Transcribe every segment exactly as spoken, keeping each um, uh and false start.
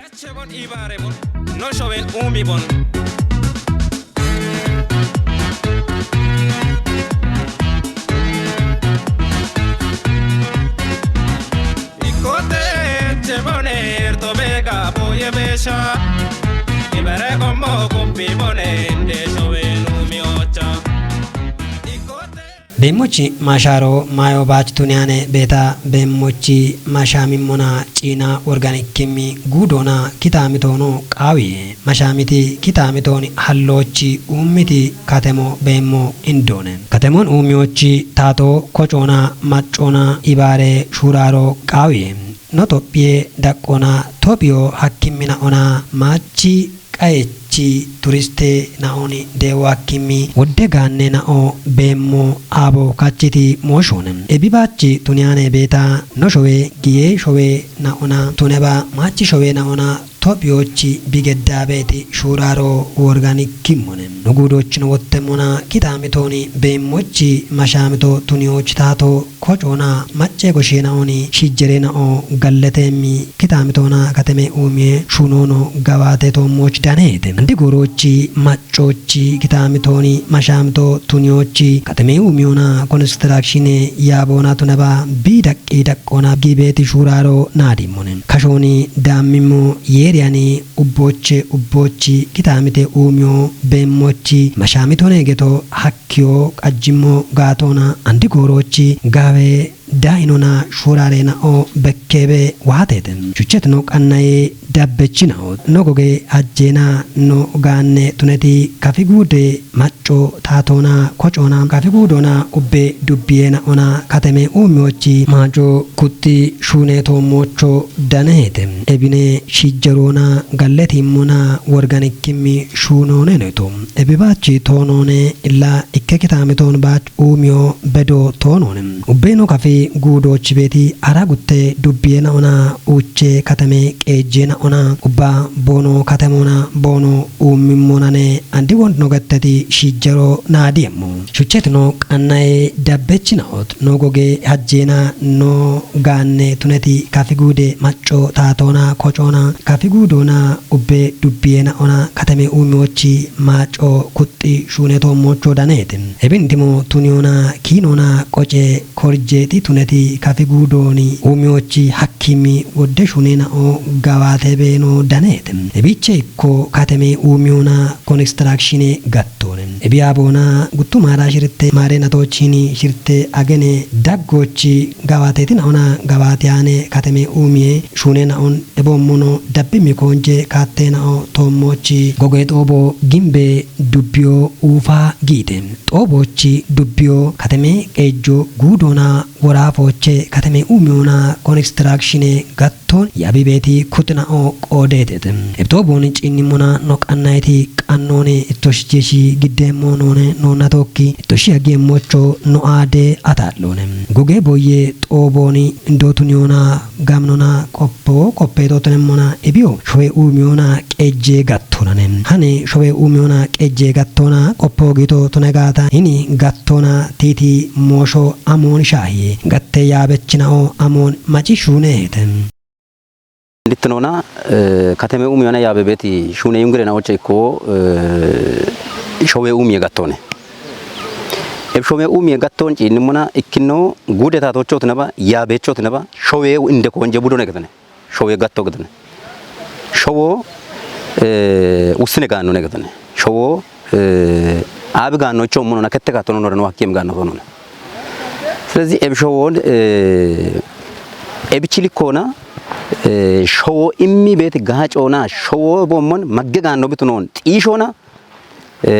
Echche bon ibaare bon, no showen umi bon. Ikote echche bon erto bega boye besha. Ibare komo kopi bon ende showen umi ocha. Ikote Beemmochi mashaaro mayo baach tuniyane beeta beemmochi mashaamimmona ciina worganikkimmi guudoona kitaamitoono qaawiye. Mashaamiti kitaamitooni halloochi uummiti katemo beemmo indoone. Katemoon uumiyoochi taatoo kocoona maccoona ibaare shuuraaro qaawiye. No Tophiye daqqoona Tophiyo hakkimminaona maachi qaechi turiste naoni deewo hakkimmi wodde gaanne nao beemmo aabo kachiti mooshoone. Ebi baachi tuniyane beeta no showe giye showe naona tuneba maachi showe naona Tophiyoochi bigeddabeeti shuuraaro worganikkimmone. No guudoochino wottemmona kitaamitooni beemmochi mashaamito tuniyoochi taato kocoona maccee gosheenaoni shijjereenao galleteemmi kitaamitoona kateme uumiye shuunoono gawaate toommoochi daneete. Andi gooroochi maccoochi kitaamitooni mashaamito tuniyoochi kateme uumiyoona konistiraakshine yaaboona tunaba bii daqqi daqqoona giibeeti shuuraaro naadimmone. Kashooni daammimmo yeeriyani ubbooche ubboochi kitaamite uumiyo beemmochi mashaamitoone geto hak kiyo qajjimmo gaatoona andi gooroochi gaawe dainona shuuraareena o bekkeebe waateete. Shuchetino qannaye dabbechinao no goge hajjeena no gaanne tuneti kafi guude macco taatoona kocoona kafi guudoona ubbe dubbiyeena ona kateme uumiyoochi maaco kuxxi shuuneetoommoocho daneete. Ebine shijjeroona galletimmona worganikkimmi shuunooneneto. Ebi baachi toonoone illa ikke kitaamitoon baach uumiyo bedo toonoone. Ubbeeno kafi guudoochi beeti ara gutte dubbiyeena ona uuche katame qeejjeena ona ubba boono katemoona boono uummimmonane andi wondno getteti shijjero naadiyemmo. Shuchetino qannaye dabbechinaot no goge hajjeena no gaanne tuneti kafi guude macco taatoona kocoona kafi guudoona ubbe dubbiyeena ona katame uumiyoochi maaco kuxxi shuuneetoommoocho daneete. Ebintimo tuniyoona kiinoona qoce korjeexi tuneti kafi guudooni uumiyoochi hakkimmi wodde shuuneenao gawaate beeno daneete. Ebiche ikko kateme uumiyona konistiraakshine gattoone. Ebiya boona guttu maara shirte maare natoochini shirte agene daggoochi gawaateetinaona gawaatiyaane kateme uumiye shuune naon eboommono dabbi mikoonje kaatteenao toommoochi gogoe xoobo gimbe dubbiyo uufa giite. Xooboochi dubbiyo kateme qeejjo guudoona woraafooche kateme uumiyona konistiraakshine gattoon yaabibeeti kuxinao qoodeetete. Ebxoobooni ciinnimmona no qannayeti qannooni ittoshi jeeshi giddeemmo noone noonnatookki ittoshi agiemmocho no aade ataa'loone. Gugee boyye xoobooni indootuniyona gaminona qoppo qoppeetootinemmona ebiyo showe uumiyona qeejjee gattoonane. Hani showe uumiyona qeejjee gattoona qoppo giito tune gaata hini gattoona tiiti moosho amoon shaahiye gatte yaabechinao amoon maci shuuneete. Ndittinona kateme uumiyona yaabe beeti shuune yungire naocha ikko showe uumiye gattoone. Eb showe uumiye gattoon ciinnimuna ikkinno guude taatoochootinaba yaabeechootinaba showe inde koonje budone gatane. Showe gatto gatane. Showo ussine gaannone gatane. Showo aabi gaannoicho munona kette kaattono noreno hakkiim gaanno tonona. Silezi eb showon ebichi likkoona showo immi beeti gaacoona showo boommon magge gaanno bitunoon xiishoona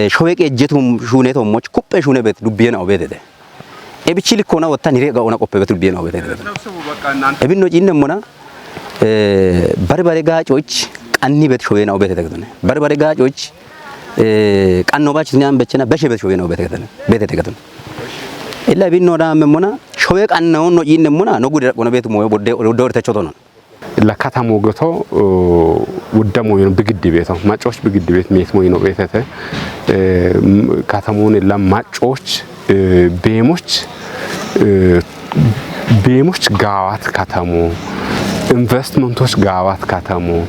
showe qeejjetum shuuneetommoch kuppe shuune beet dubbiyena obeetete. Ebichi likkoona wotta nire gaona qoppe bet dubbiyena obeetete. Ebinno ciinnemmona bari bare gaacoch qanni bet showena obeetete gatane. Bari bare gaacoch qanno bach tiniyan bechena beshe bet showena obeetete gatane. Beetete gatane. Illa ebinno daammemmona showe qannaon no ciinnemmona no gude daqona bet moyo bodde doortecho tonon. Illa katamu geto wudda moyino bigiddi beeto maccoch bigiddi beet meet moyino beetete. Katamuun illa maccoch beemoch Beemoch gaawat katamu, investmentoch gaawat katamu,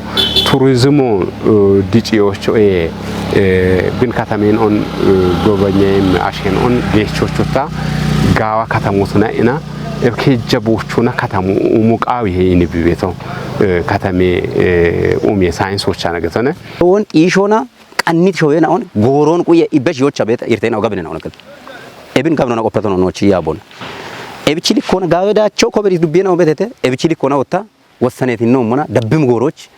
turizimo dichiyocho e bin katamin on gobanyem ashen on gechochota gaawa katamu tuna ina erkeja bochuna katamu umu qaawi he ini bibeto katame umiye sainsocha nagetone. On ishona qannit showe na on goron quye ibesh yocha bet irtena ogabine na on. Ebin gabno na qoppeto no chi yabon. Ebichili kona gawe da choko beri dubbiye na obetete ebichili kona otta wassanetin no mona dabbim goroch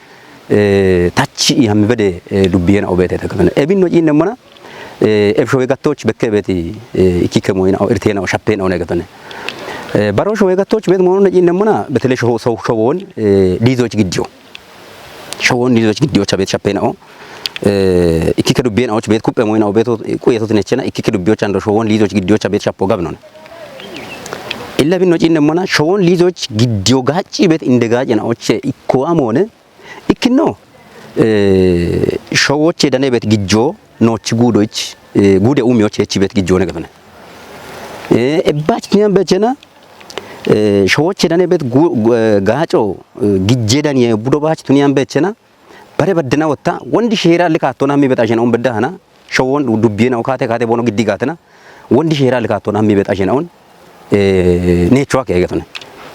tachi hammi bede dubbiye na obetete katana ebin no chinne mona. Eb showe gattoch bekke beti ikike moyna irtena shappena one katane. Baro showe gattoch bet mono chinne mona betele showo showon dizoch giddiyo. Showon liizoch giddiyocha bet shappena o ikkike dubbiyen awoch bet kuppe moyna o beto quyeto tinechena ikkike dubbiyocha ando showon liizoch giddiyocha bet shappo gabnon. Illa bin no chinne mona showon liizoch giddiyo gacci bet inde gacena oche ikko amone ikkinno. Showoche dane bet giddiyo nochi gudoch gude umiyoche echi bet giddiyo ne gabne. Ebbach niyan bechena showoche dane bet gaaco gijje daniye budo baach tuniyan bechena. Bare baddena wotta wondi sheera likaatona hammi bet ashen on bedda hana showon dubbiye na okate kate bono giddi gatena. Wondi sheera likaatona hammi bet ashen on necho ake egetone.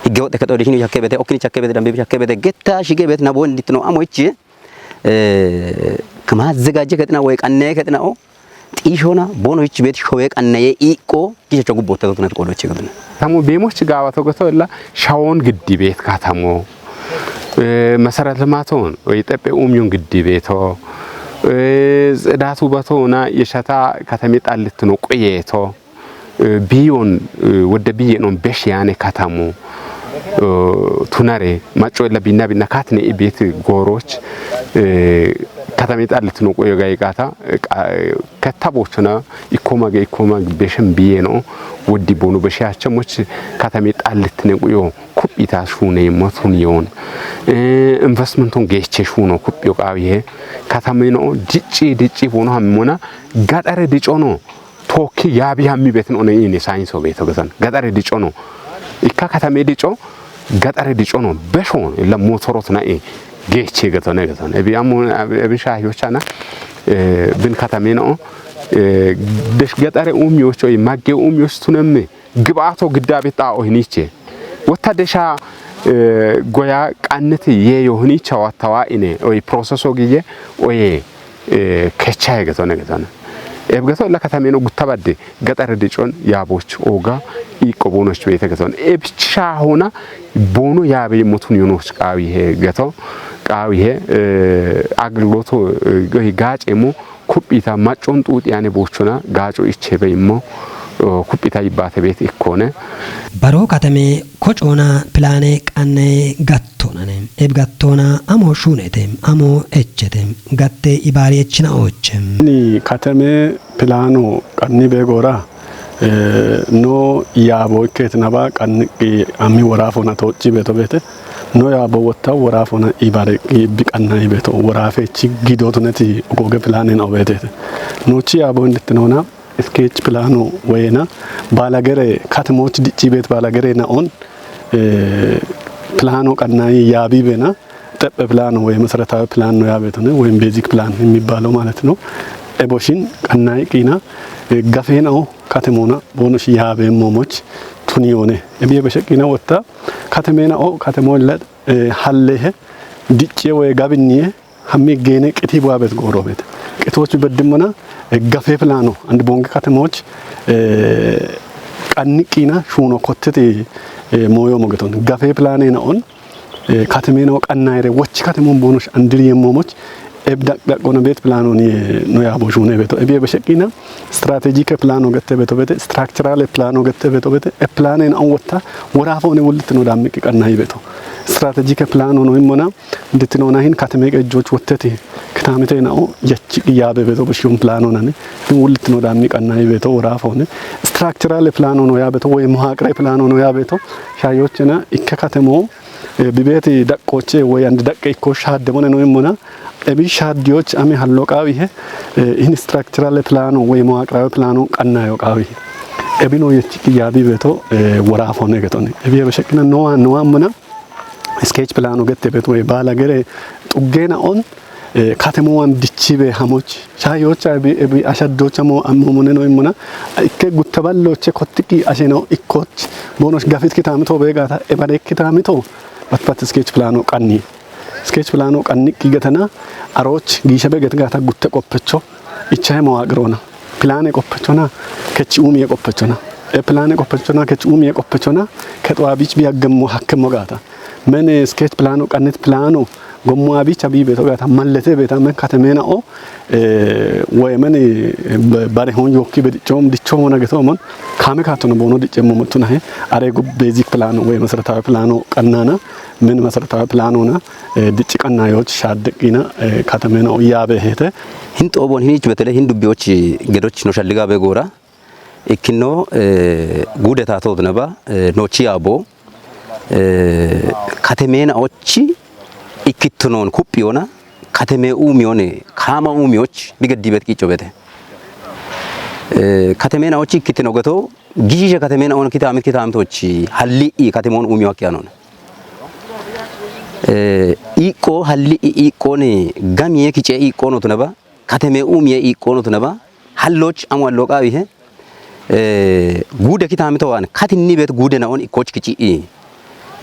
Higge wotte keto dishini chakke bete okkini chakke bete dambe chakke bete getta shige bet na bondi tino amo ichi kama zegaje ketina woy qanne ketina o Xiishona bono hich bet showe qannaye iqqo gishecho gubbotta totunat qodoche gabna. Tamo bemoch gawa togoto illa shawon giddi bet katamo masarat lamaton oy teppe umyon giddi beto. Tsidatu batona yeshata katami xallitno quyeto biyon wodde biyenon besh yane katamo tunare macco illa binna binna katne ibet goroch katami xallitno quyo gayqata ketta bochona ikkoma ge ikkoma beshen biyeno woddi bonu beshe hachemoch katami xallitne quyo kuphita shune motun yon investmenton geche shuno kuphiyo qawihe katamino dicci dicci bono hammona gadare dicono tokki yabi hammi betin one ini sainso beto gesan gadare dicono ikka katame dico gadare dicono beshon illa motorot na e geche getone gesan ebi ammo ebi shahiyochana bin katame no desh gadare umyocho magge umyoch tunemme gibaato giddabe ta ohiniche wotta desha goya qannete yeyo hinicha wattawa ine oy processo giye oye kechaye getone getone. Ebgeto illa katameno guttabadde gaxare dicon yaboch oga iqqo bonoch bete getone. Ebcha hona bono yabe motun yonoch qawi he geto qawi he aglgoto gacemo kuphita maccon xuuxi ane bochona gaco ichebe immo kuphita ibbate bet ikkone. Baro katame kocoona pilane qanne gattonane eb gattona amo shunete amo echete gatte ibari echina oche. Ni katame pilano qanni be gora no yabo ikket naba qanni ami worafona tochi beto bete. No yaabo wotta worafona ibare bi qanna ibeto worafe chi gidotuneti ogoge planen obetete. No chi yaabo inditnona sketch plano wena balagere katmoch dicci bet balagere na on plano qanna yabi bena teppe plano ወይ መሰረታዊ plan ነው ያቤት ነው ወይም basic plan የሚባለው ማለት ነው። Eboshin qanna qina gafena o katemona bonosh yabe momoch tuniyone ebiye beshekina wotta katemena o katemo illat hallehe dicce woy gabinniye hammi gene qiti buwabet gorobet qitoch beddimona gafe plano and bonge katemoch qanniqina shuno kottete moyo mogeton gafe plane na on katemena o qannayre woch katemon bonosh andir yemomoch eb daq daq ona bet plano ni no yabo shune beto ebiye beshekina strategic plano gette beto bete structural plano gette beto bete e plane na on wotta worafone wulitno dammi qannayi beto strategic plano no imona Dittinoonahin kateme qejjooch wotteti kitaamite na'o yachi yaabe beto boshiyon plano nane. Din wullittino daammi qannayi beto woraafoone. Structural plano no yaa beto woy muhaqire plano no yaa beto shaayochena ikke katemo bibeti daqqoche woy andi daqqe ikko shaadde mone no immona ebi shaaddiyoch ame hallo qaawihe in structural plano woy muhaqirawe plano qannayo qaawihe. Ebino yechiki yabi beto, eh, wara fone getoni. Ebi ebe shekina noa, noa muna. Sketch plano gette beto, eh, bala gere tugena on, eh, katemowan dichibe hamoch. Shayocha ebi, ebi ashaddocha mo ammo mune no imuna. Ikke guttaballoche kottiki asheno ikkoch. Bonos gafit kitami to begata, ebare kitami to. Bat bat sketch plano qanni. Sketch plano qanni ki getana, aroch gishabe get gata gutte qoppecho. Ichaye mo agrona. Plane qoppechona, kechi umiye qoppechona. E plane qoppechona, kechi umiye qoppechona, ketwa bich bi aggemo hakkemo gata. Men, eh, sketch plano qannit plano, gommo abich abi beto gata, mallete beta men katemena o, eh, woy men, eh, ba-, bare hon yokki be dichom, dichom na geto mon, kame katono bono dichemo motuna he, are gu basic plano, woy masaratawe plano qannana, men masaratawe plano na, eh, dicci qannayoch shaddeqina, eh, katemena o yabe hete. Hin xobon hin ich betele hin dubbiyoch gedoch no shalliga be gora. Ikkino, eh, gudeta to naba, eh, no chiyabo, eh, katemena ochi ikkittunon kuppiyona, kateme umiyone, kama umiyoch, bigeddi bet qicho bete. Eh, katemena ochi ikkittino geto, gishishe katemena on kitamit kitamit ochi, halli i katemon umiyo akkiyanon. Eh, iqqo halli i iqqone, gamiye kiche iqqono tunaba, kateme umiye iqqono tunaba, halloch amu allo qawihe, eh, gude kitamito an, katinni bet gude na on ikkoch kichi i,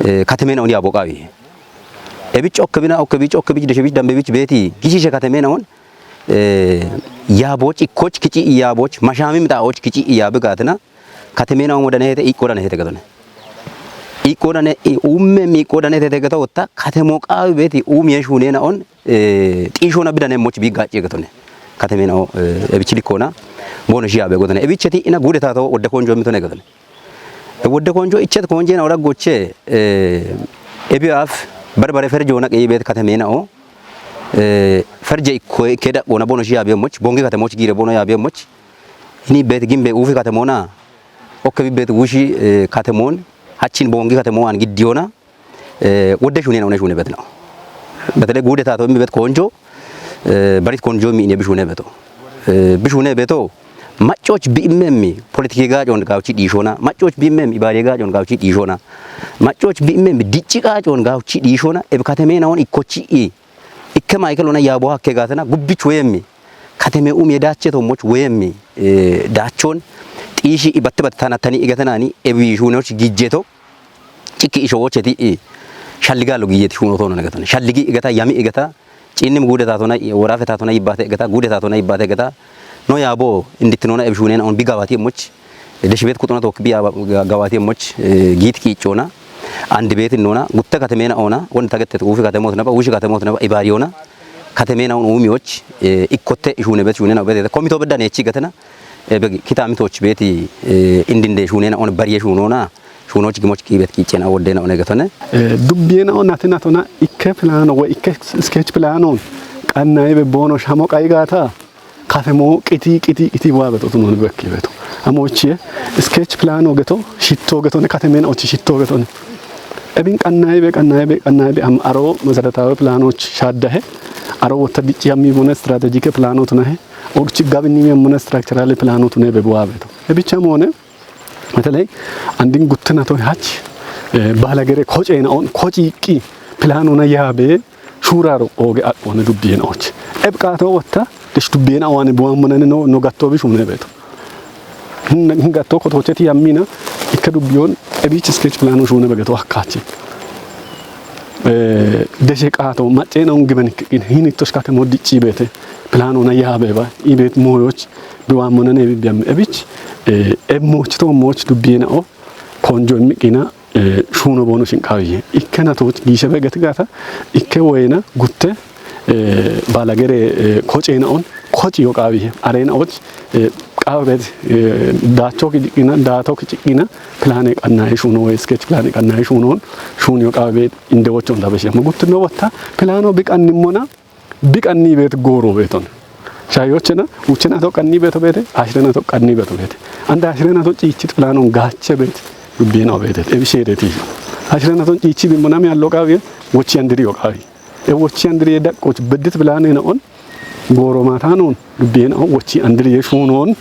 eh, kateme na on yabo qawihe. Ebich okkebina, okkebich, okkebich, deshebich, dambebich beti, gishishe kateme na on, eh, yaboch ikkoch kichi i yaboch, mashami mita och kichi i yabe gatna, kateme na on wodane hete, ikko dane hete gatone. Ikko dane, i-, umme mi ikko dane hete gato wotta, katemo qawi beti, umiye shune na on, eh, xishona bidane moch bi gachi gatone. Kateme na o, eh, ebichi likona, bono shiya be gotone. Ebicheti ina gude tato wodde konjo mitone gatone. E wodde konjo ichet konje na ora goche, eh, ebi af, barbare ferjo na qeyi bet kateme na o, eh, ferje ikko keda ona bono shiya be moch, bongi katemoch gire bono ya be moch. Ini bet gimbe ufi katemona, okke bi bet wushi, eh, katemon, hachin bongi katemo an gidiona, eh, wodde shune na one shune bet na. Betele gude tato mi bet konjo, eh, barit konjo mi ine bishune beto. Eh, bishune beto, machoch bi immemi, politiki ga jon gauchi dishona, machoch bi immemi, ibari ga jon gauchi dishona, machoch bi immemi, dichi ga jon gauchi dishona, eb kateme na on ikkochi i, ikke Michael ona yabo hakke gatana, gubbich weyemmi, kateme umiye dache to moch weyemmi, eh, dachon, tishi ibatte batte tana tani igatana ni, ebi shunoch gijjeto, chiki isho wocheti i, shalliga lo giyeti shuno to na gatana, shalligi igata, yami igata, chinnim gude tatona, i, worafe tatona ibate igata, gude tatona ibate igata, no yabo, inditino na ebi shunen on bigawati moch, deshibet kutona tok bi aba ga-, gawati moch, eh, git ki chona, andi bet nona, gutta kateme na ona, won taget ufi katemo na ba, ushi katemo na ba, ibari ona, kateme na on umioch, eh, ikkote shune bet shune na bet, komito bedda ne chi gatana, eh, be kitamitoch beti, eh, indinde shune na on bariye shunona, shunoch gimoch ki bet ki chena wodde na on gatone. Eh, dubbiye na on natina tona, ikke plano, we ikke sketch plano, qanna ibe bono shamo qaigata, Katemo qiti, qiti, qiti waa beto tunon bekki beto. Amochie, sketch plano geto, shitto geto ne katemen ochi shitto geto ne. Ebin qannayi be, qannayi be, qannayi be am aro meseretawe planoch shaddahe. Aro wotta dicci ammi bone strategic plano tunahe. Ogchi gabini mi amune structural plano tune be buwa beto. Ebicha mone, Beteley andin guttena toy hach, eh, balagere koce na on, koci iqqi, plano na yabe, shuraro oge aqone dubbiyen och. Ebqato wotta, dish dubbiyen awane buwan munane no, no gatto bi shune beto. Hin, hin gatto kotocheti yammina, ikka dubbiyon, ebich sketch plano shune begeto akkachi. Eh, deshe qato, macce na un giben iqqin, hin ittosh kate moddici bete, plano na yabe ba, ibet moyoch, Duwaa monane ebi biyam ebich, eh, eb moch to moch dubbiye na o, konjo emmi qina, eh, shuno bono shin qawiye. Ikke na to gishe be gati gata, ikke woyena gutte, eh, balagere, eh, koce na on, koci yo qawiye. Are na och, eh, qawi bet, eh, dacho ki diqina, dato ki ciqina, plane qanna shuno, sketch plane qanna shuno, shun yo qawi bet inde wochon da beshe. Ma gutte no watta, plano bi qanni mona, Bi qanni bet goro beton. Shayochena, uchena to qanni beto bete, ashrena to qanni beto bete. Anda ashrena to cichit planon gache bet, dubbina bete, ebi shereti. Ashrena to cichi bi monami allo qawi, wochi andiri yo qawi. E wochi andiri da koch bedit plane na on, goro matanon, dubbina wochi andiri ye shunon,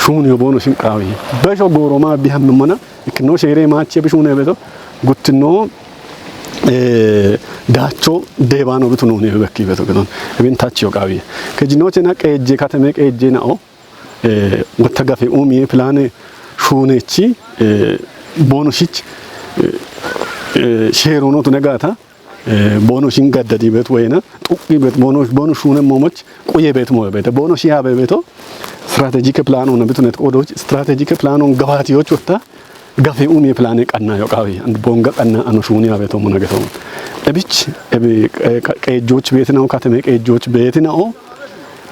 Tuniyo bono shin qaawi. Besho goro ma bi hamme mona. Ikkino shere machi bi shune beto. Guttino, eh, dacho debano bitu nuni bekki beto gedon. Ebin tachiyo qaawi. Kejinoche na qeje katame qeje na o. Eh, wata gafe umiye plane shunechi, eh, bono shich, eh, eh, shero no tunegata. Eh, bono shin gaddadi bet wayna, tuqqi bet bono, bono shune momoch, quye bet mo bet, bono shi habe beto, strategic plan on bitunet qodoch, strategic plan on gabatiyoch wata, gafe umi plan qanna yo qawi, and bonga qanna ano shuni habe to mona geto. Ebich, ebi, eh, qa-, qejoch betina o, katame qejoch betina o,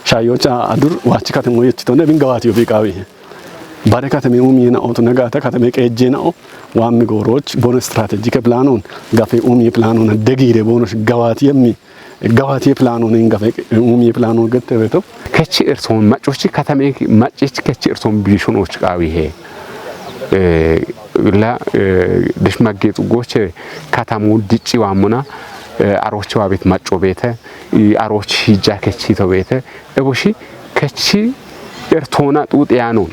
shayocha adur, wachi katamo yechito ne bin gabatiyo bi qawi. Bare katame umiyena o tunegata, katame qejena o, wammi goroch, bono strategic plan on, gafe umi plan on, degire bono gawati yemmi, gawati plan on, in gafe umi plan on gette beto. Kechi irson macochi katame macichi kechi irson bishun och qawi he. Eh, la, eh, dish magge goche katamu dicci wamuna, eh, arochi wabet maco bete, i arochi hija kechi to bete, eboshi kechi irtona xuxeyano,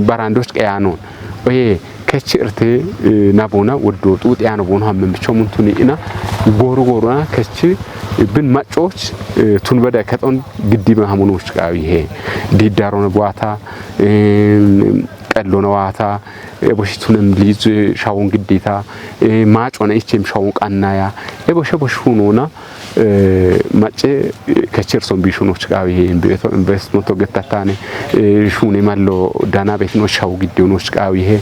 barandoch qeyano. Oye, kechi irte, eh, nabona woddo xuxeyano bono hammen bicho mun tuni ina goru goruna kechi bin macoch, eh, tun beda keton giddi ben hamunoch qawi he. Diddarona gwata, eh, qellona wata, eboshi tunem liz shawon giddita, eh, macona ichem shawon qannaya, eboshe bosh hunona, eh, mace, eh, kechi irson bishunoch qawi he, in beto investment o gettatane, eh, shune mallo dana betino shaw giddiyonoch qawi he,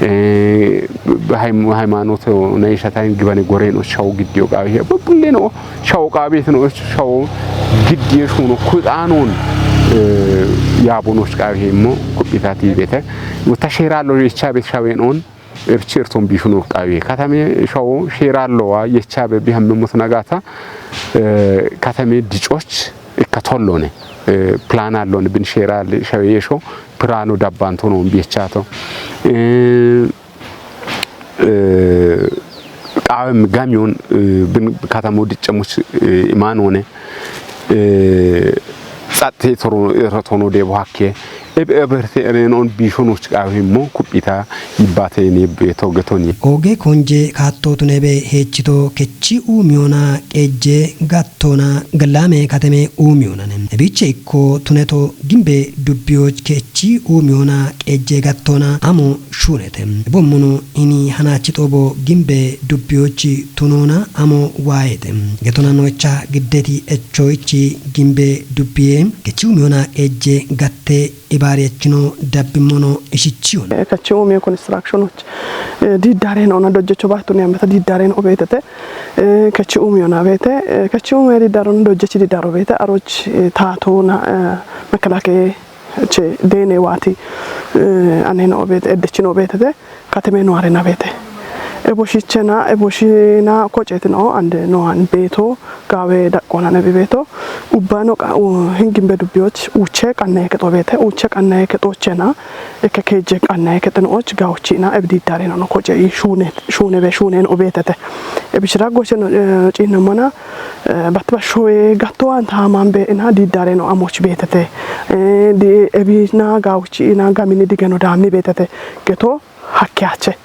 eh, haym-, haymanote o na ishata gibane goreno shaw giddiyo qawi he, bu-, bulleno shaw qawi betino shaw giddiyo shuno kudanon, eh, yabonoch qawi he mo kubitati bete. Wata sheralo yecha bet shawen on, Erchi irton bishun urqawi. Katame shawo sherallowa yechabe bihamme mutnagata, eh, katame dicoch ikka tollone, eh, plan allone bin sheral shawe yesho pirano dabbanto non biyechato. Eh, eh, qawem gamiyon, eh, bin katamo dicamuch, eh, imanone, eh, xatte toro, rotono debo hakke. Eb-, eberte eren on bishonoch qawi mo kupita yibbate ne beto getoni. Oge konje katto tunebe hechito kechi umiyona qejje gattona galame katame umiyona ne. Biche ikko tuneto gimbe dubbiyoch kechi umiyona qejje gattona amo shunete. Bommunu ini hanachi tobo gimbe dubbiyoch tunona amo waete. Getona nocha giddeti echo ichi gimbe dubbiye kechi umiyona qejje gatte ibari echino dabbimono ishichiyon. Eh, kechi umiyo construction och, eh, diddare no na dojjecho batu ne ambeta diddare no obetete. Eh, kechi umiyo na bete, eh, kechi umiyo diddaro no dojjechi diddaro bete, aroch, eh, tato na, eh, mekelake che dene wati, eh, aneno obete, eddechino obetete. Kateme noare na bete. Eboshichena, eboshina kocetino, ande no an beto, gawe daqqona ne beto. Ubbano qa-, u-, hingimbe dubbiyoch, uche qanne kexo bete, uche qanne kexochena, eke keje qanne kexeno och, gauchina, ebdi dare no koce, i shune, shune be, shune no betete. Ebishira goche no, eh, chinna mana, eh, batba shoye gatto an taman be ina di dare no amoch betete. Eh, di ebina gauchina gamini digeno dami betete. Geto hakkiyache.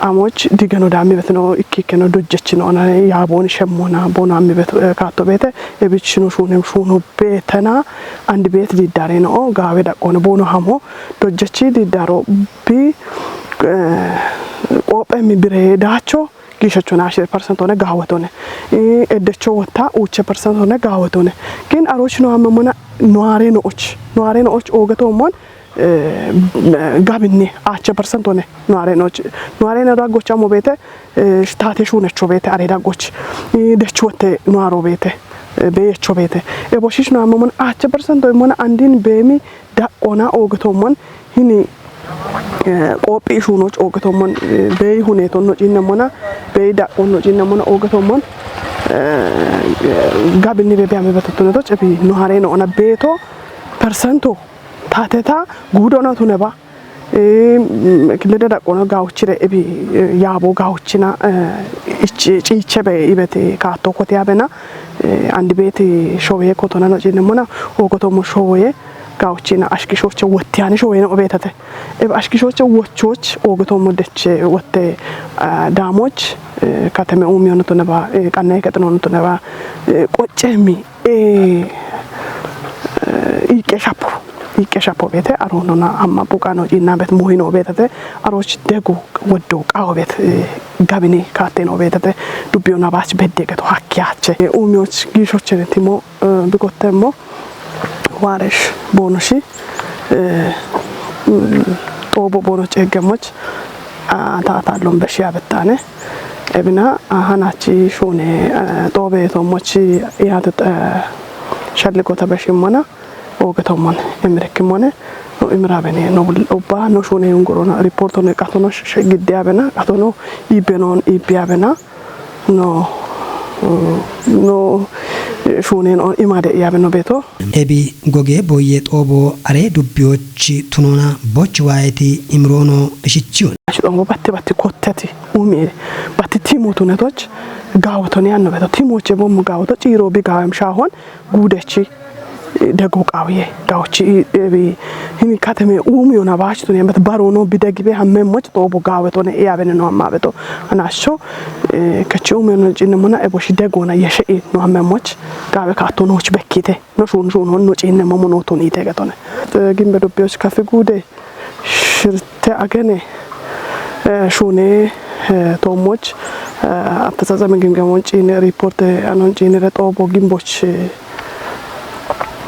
Amoch digeno dami betno ikki ikkeno dojjechino na yabon shemmona bono ammi bet, eh, katto bete, ebichino shunem shuno betena, andi bet diddare no, gawe daqqono bono hamo, dojjechi diddaro bi, eh, qope mi bire dacho, gishachona ashir percent one gawatone. Eh, eddecho wotta uche percent one gawatone. Gin aroch no amamona noare no och. Noare no och ogato mon, eh, gabinni ache percent one noare no och. Noare no raggocha mo bete, eh, state shunecho bete are raggoch. Eh, dechote noaro bete, eh, beyecho bete. Eboshish no amamon ache percent one mon andin bemi daqqona ogato mon hini, eh, qopi shunoch ogato mon, eh, bey huneton no cinna mona, bey daqqon no cinna mona ogato mon, eh, gabinni be be ame betotono to cebi noare no ona beto percento tateta gudo no tuneba. Eh, mm, kilida daqqono gauchire ebi, eh, yabo gauchina, eh, ich-, cichebe ibete katto kote abena, eh, andi beti showe kotona no cinna mona ogato mo showe Gaochina ashkishoche wotte yani showe no betate. Ebe ashkishoche wochoch ogeto modeche wotte, ah, damoch, eh, kateme umiono to neba, eh, kanne ketno to neba, eh, qochemi, eh, eh, ike shapo. Ike shapo bete aronona amma bukano inna bet mohino betate aroch degu woddo qawo bet, eh, gabine katte no betate dubbiyo nabach bedde geto hakkiyache. Eh, umioch gishoche timo, eh, bikottemmo Waresh Bonoshi, eh, mm, Xoobo Bonoch egemoch, ah, ta atallon beshiya bettane. Ebina, ah, hanachi shune, eh, Xoobe to mochi yatu, eh, shalli gota beshimona, oge to mon, emrek mone, no imra bene, no bul-, ubba, no shune yungurona, reporto ne katono sh-, sh-, gidde abena, katono ibenon, ibe abena. No, mm, no, eh, shunen on imade yabe no beto. Ebi goge boye Xoobo are dubbiyochi tunona boch wayeti imrono ishichiyon. Ashi Xoobo batte batte kotteti umire. Batte timo tunetoch gawoto ne anno beto. Timoche bom gawoto ciro bi gawem shahon gudechi dego qawiye. Gawochi, ebi hini kateme umiyona bachi tuni, bet barono bidegibe hamme moch Xoobo gawe tone iya bene no amma beto. Anasho, eh, kachi umiyona cinne mona eboshi degona yeshe i no hamme moch gawe ka tonoch bekkite. No shun shun hon no cinne momo no toni te gatone. Eh, gimbe dubbiyoch kafi gude. Shirte agene, eh, shune, eh, tomoch, eh, aftesatsam gimgamon cine, reporte anon cine, re Xoobo gimboch, eh,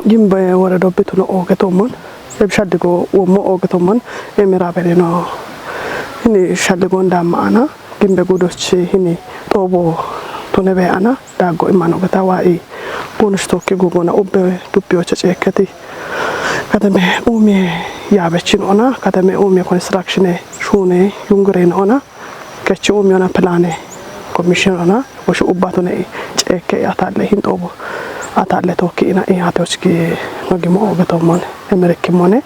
gimbe wore dobituno oge tomon, eb shaddigo womo oge tomon, emira bereno. Hini shaddigo ndamana, gimbe gudoch hini Xoobo tunebe ana. Daggo imano gata wa'i bonus tokki gugona ubbe dubbiyocha ceekketi. Katame umie yaabechin ona, katame umie construction shune yungren ona, kechi umie ona plan commission ona, woshu ubbatune ceekke atalle hin Xoobo, atalle tokki ina i hatochki no gimo ogetomon. Emerekkimone.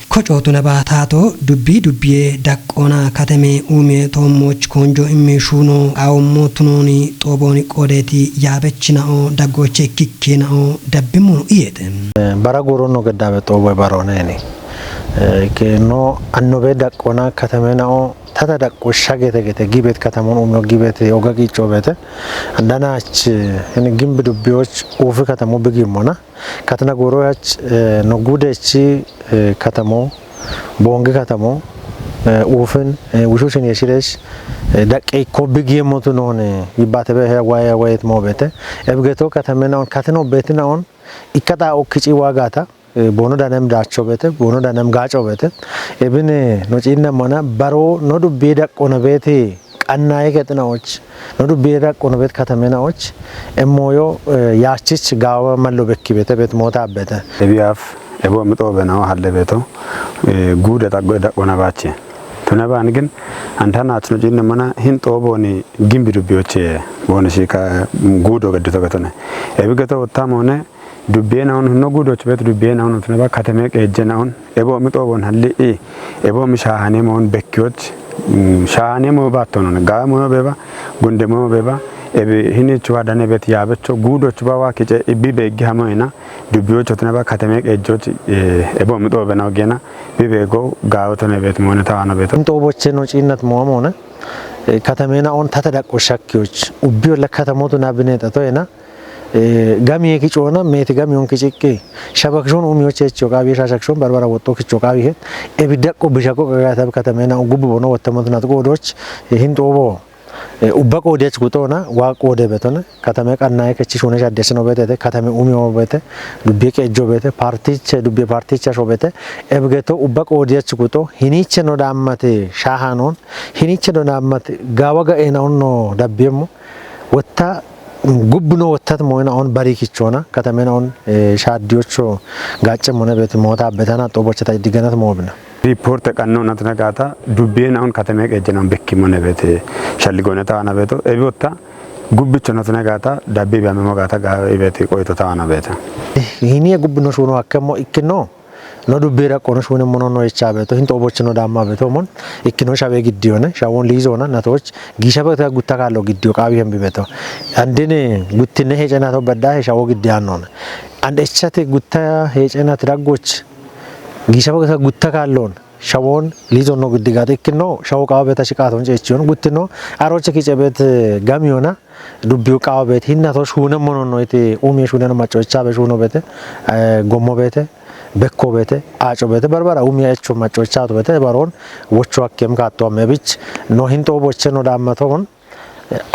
Kocootuna baataato dubbii dubbiye daqqoona kateme uume toommoch konjo immi shuuno qaawommo tunooni Xoobooni qoodeeti yaabechinao daggooche ikkikkinao dabbimmono iyeete. Bara guuronno geddaabe Xooboy baroonayni. Ke no annobe daqqoona katamenao tata daqqo shagete gete gibet katamun uumeo gibet oga qiccoo beete. Danach ini gimbi dubbiyoch uufi katamu bigimmona. Katina goroyach, eh, no gudechi, eh, katamo, bongi katamo, eh, ufin, eh, wushu sin yeshiresh, eh, daqqe ikko bigi yemotu non, eh, yibbate be he waye wayet mo bete. Ebgeto katame naon, katino beti naon, ikkata okkici wagata, eh, bono danem dacho bete, bono danem gacho bete. Ebine, eh, no cinna mana, baro, no dubbi daqqo na beti, qannaye kexinaoch, no dubbi daqqo no bet katamenaoch, emmoyo, eh, yaachich gaawa mallo bekki bete bet moota abbete. Ebiyaaf, ebo mixo benao halle beto, eh, guude xaggo daqqo na baache. Tuna baan gin, anta naach no cinne mana hin Xoobooni gimbi dubbiyoche boone shika guudo geddo togetone. Ebi geto ottamone, Dubbiyeenaun hunno guudoch bet dubbiyeenaun utneba kateme qeejjenaun ebo mi Xoobon halli i ebo mi shaahanemoon bekkiyoch, mm, shaahanemo baattonon gaamo beba, gundemo beba, ebi hinichuwa dane bet yaabecho guudoch bawa kice ibbi beeggi hamoyna dubbiyoch utneba kateme qeejjoch, eh, ebo mi Xoobena ogena bi beego gaawotone bet moone tawaano beto. Xooboche no ciinnat moomone, eh, katamena on tata daqqo shakkiyoch ubbiyo la katamotu nabineta toyena, Eh, gamiye kicoona, meeti gamiyon kiciqqi. Shabakishon umiyo chechiyo qabi, shashakishon barbara wotto kicho qabi het. Ebi daqqo bishaqo qagata katamena gubbu bono wottamot nat qodoch, eh, hin Xoobo. Eh, ubba qodiyach guxona, wa qode betone. Katame qannaye kechi shune shadde sino betete, katame umiyo bete, dubbi qeejjo bete, partiche, dubbi partiche sho bete. Ebgeto ubba qodiyach guxo, hiniche no dammate shahanon, hiniche no dammate gawa ga'ena onno dabbiyemmo. Wotta, gubbuno wottat moyna on bari kichona, katamena on, eh, shaaddiyocho gacce mone beti moota abbetana Xoobocheta iddiganat moobina. Riporte qanno natna gata, dubbiyena on katame qeejjena on bekki mone beti shalligone taana beto, ebi wotta gubbicho natna gata, dabbi biyame mo gata ga ibeti qoyto taana beta. Eh, hiniye gubbuno shuno hakkemo ikkino. No dubbi daqqono shune mono no echa beto, hin Xoobochi no damma beto mon, ikkino shawe giddiyone, shawon liizona, natoch, gisha beta gutta kallo giddiyo qabi hembi beto. Andine guttine hecena to badda he shawo giddiyanona. And echate gutta hecena ti daggoch, Giisha bagasa gutta kaalloon shawoon liizoon no giddi gaata ikkinno shawo qawa beeta shiqaaton ceechiyon guttino aroche kice beet gamiyoona dubbiyu qawa beet hinnato shuune mono no iti umiye shuuneno maccoicha be shuuno beete gommo beete bekko beete aaco beete barbara umiya echo maccoichato beete baroon wocho hakkem kaatto amme bich no hinto boche no daammato mon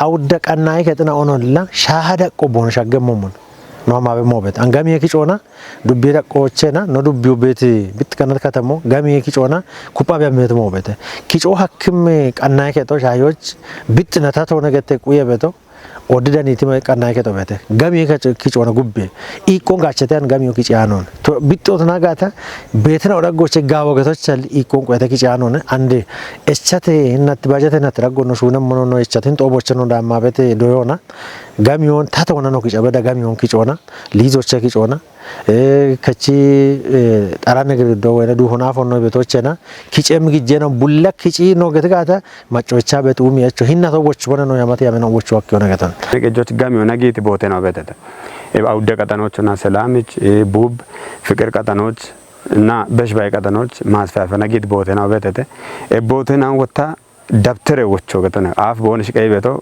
awudda qannayi kexina onolla shaaha daqqo boon shagge momon no amabe mobet angami yeki coona dubbi daqqo ochena no dubbi ubeti bit kanat katamo gami yeki coona kupabe amet mobete kico hakkim qannayi kexo shaayoch bit nata tone gette quye beto oddi daniti ma qannayi kexo bete gami yeki coona gubbe iqqon gachete an gami yeki cianon to bitto tana gata beetena odaggoche gawo getochal iqqon qoyete ki cianon ande echate natti bajete natti raggonno shuunem mono no echatin xoobocheno daamma bete doyona gamiyon tata wona no kicabe da gamiyon kicoona liizoche kicoona kachi xarane girdo wena du hona fonno betochena kicem gijjena bulla kici no gete gata maccoicha bet umi echo hinna to woch bona no yamata yamena woch wakki ona getan. Qejjoch gamiyo nagiti bote no betete. E awudde qatanochona selamich e bub fiqir qatanoch እና በሽባይ ቀጠኖች ማስፋፊያ ነጊት ቦቴና ቤተተ ኤቦቴና ወታ dabtere wocho getone af boone shiqay beto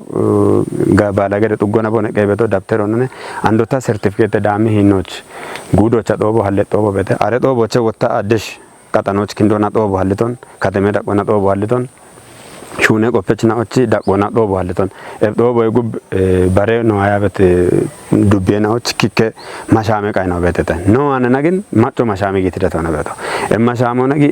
baala gede xuggona boone qay beto dabtere onne andota sertifikete daami hinnoch guudocha xoobo halle xoobo bete are xooboche wotta addesh qaxanoch kindona xoobo halliton kateme daqona xoobo halliton shuune qoppechna ochi daqona xoobo halliton eb xoobo gub bare no ayabet dubbena och kikke mashame qayno betete no anana gin macco mashame gitidetona beto eb mashamo nagi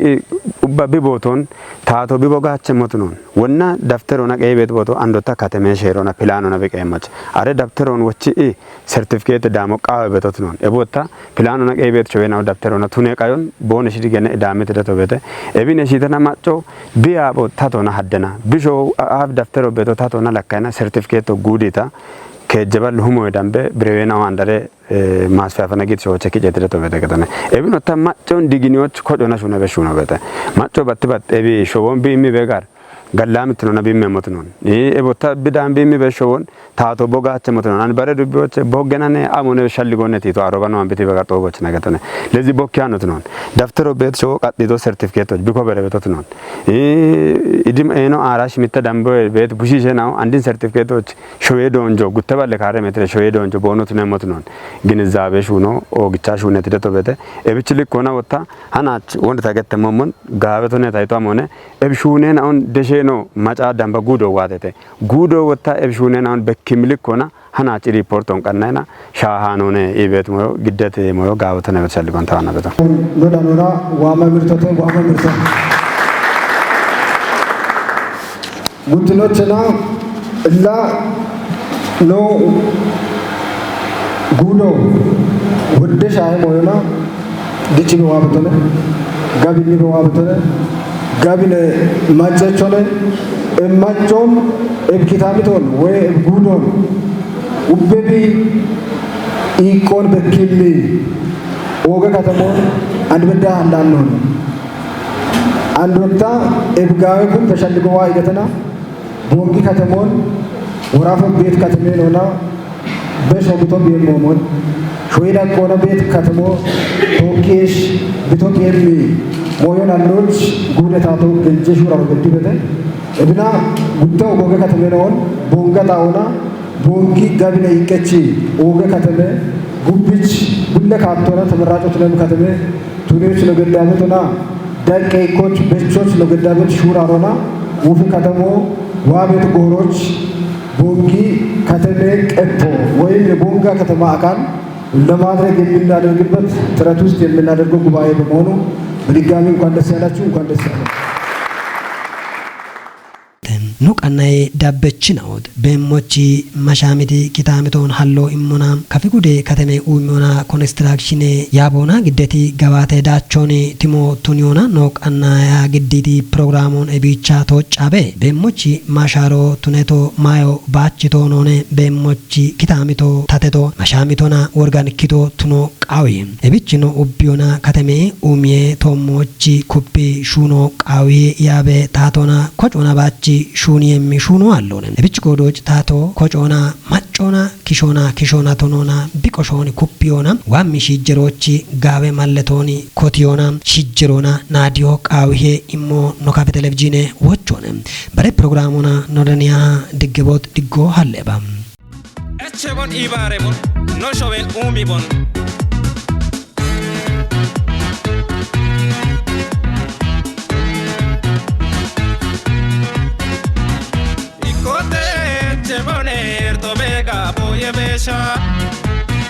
ubba bi boton taato bibo gaache motunon wonna dabterona qeybet boto andota kateme sheerona pilanona beqeemach are dabteron wochi i sertifikete daamo qaawe betotunon ebotta pilanona qeybet showenawo dabterona tune qayon boone shidi gene idaamete dato bete ebine shitana macco biyaabo tatona haddena bisho aaf dabtero beto tatona lakkayna sertifiketo guudita keejjebal humoy dambe birewenawo andare maasfaafana git showoche kicetire to bete ketone ebino ta maccon diginiyoch kocona shuna be shuno bete macco batti bat ebi showon bi immi be gar gallamitino na bimme motnon ebo ta bidan bi immi be showon taato bogache motnon an bare dubbiyoche boggenane amone shalli gonne tito aroba no ambiti be gar to bochna getone lezi bokkiyanotnon daftero bet showo qaddido sertifiketoch biko bere betotnon idim eno arash mitte dambo bet bushishe nawo andin sertifiketoch shoye donjo gutte balle kaare metre shoye donjo bono tune motnon ginizabe shuno ogicha shune tide to bete ebich likkona wotta hanach wonde tagette momon gaabe tone tayto amone eb shune na on deshe no maca damba gudo watete gudo wotta eb shune na on bekkim likkona hanach report on qannayna shahanone ibet moyo giddete moyo gaabe tone bet shalligon tawana beto no danora wama mirtote wama mirtote Gutinochena illa no gudo wudde shahe moyona dichi be wabtone gabini be wabtone gabine machechone emmachon ebkitamiton we ebgudon ubbebi ikon bekilli oge katamon andbedda hallannon Andotta ebgawe kun tashalligo wa igatana bongi katamon warafa bet katamen ona beso buto biye momon shoyda kona bet katamo tokish bito kiyemi moyon andoch gude tato gelje shura beddi bete ebina gutta oge katamen on bonga taona bongi gabine ikechi oge katame gubbich bulle kattona tamarrato tunem katame Tuniyoch no geddabetona daqqe ikkoch bechoch no geddabet shuurarona wufi katamo waabet gooroch bongi kateme qetto woyim yebonga katama akal ለማድረግ የምናደርግበት ጥረት ውስጥ የምናደርገው ጉባኤ በመሆኑ በድጋሚ እንኳን ደስ ያላችሁ፣ እንኳን ደስ ያለን። Nu qannaye dabbechinawot beemmochi mashaamiti kitaamitoon hallo immona kafi gude kateme uummiona konistiraakshine yaaboona giddeti gabaate daachooni timo tuniyoona no qannaya gidditi pirogiraamoon ebiicha tooccaabe beemmochi mashaaro tuneto maayo baachito noone beemmochi kitaamito tateto mashaamitona worgan kito tuno qaawi ebichino ubbiyona kateme uumiye toommochi kubbi shuuno qaawi yaabe taatona kocoona baachi shuuniyemmi shuuno alloone ebich goodoch taato kocoona macco Shoona kishoona kishoona tonoona biqo shooni kuppiyoona waammi shiijjeroochi gaawe malletooni kotiyoona shiijjeroona naadiyo qaawihe immo nokafe televizhiine wochoone. Bare pirogiraamona nodaniyaha diggeboot diggo halleeba. Echebon ibarebon no showen uumibon. Ikote cheboner to bega boye besha.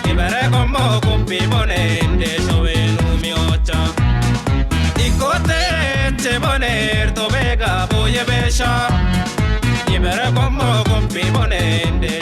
Ibere como kupi bonen de showen umiocha. Ikote cheboner to bega boye besha. Ibere como kupi bonen de